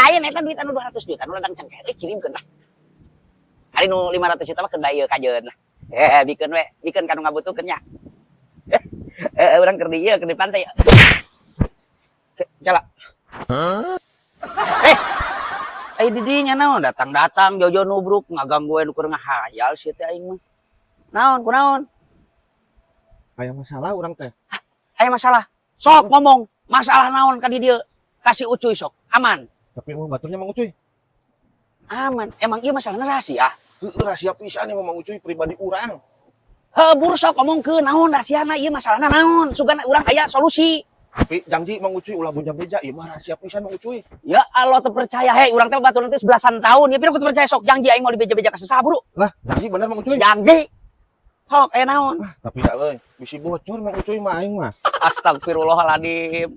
Lain eta duit anu 200 juta nu ladang cengkeh euy, kirimkeun lah. Ari nu 500 juta mah keun bae ieu kajeun lah. Eh, bikeun we, bikeun ka nu ngabutuhkeun nya. Eh, urang keur di ieu, keur di pantai. Kela. Eh, ai di dinya naon datang-datang jojo nubruk ngaganggu nu keur ngahayal sih teh aing mah. Naon, kunaon? Aya masalah urang teh. Aya masalah. Sok ngomong, masalah naon ka di dieu? Kasih Ucuy sok, aman. Tapi mau baturnya, Mang Ucuy. Aman. Emang iya masalahnya rahasia? Heueuh, rahasia pisan nih, Mang Ucuy, pribadi urang. Heuh, buru sok ngomongkeun naon rahasiana ieu, masalahna naon? Sugan urang aya solusi. Tapi janji, Mang Ucuy, ulah beja-beja, ieu mah rahasia pisan, Mang Ucuy. Ya Allah, terpercaya hei, urang teh batur nanti belasan tahun ya, pira ku percaya. Sok janji, aing mau dibeja-beja ka saha, buru. Lah, janji bener, Mang Ucuy. Janji. Sok aya naon? Tapi ya euy, bisi bocor, Mang Ucuy mah aing mah. Astagfirullahaladzim.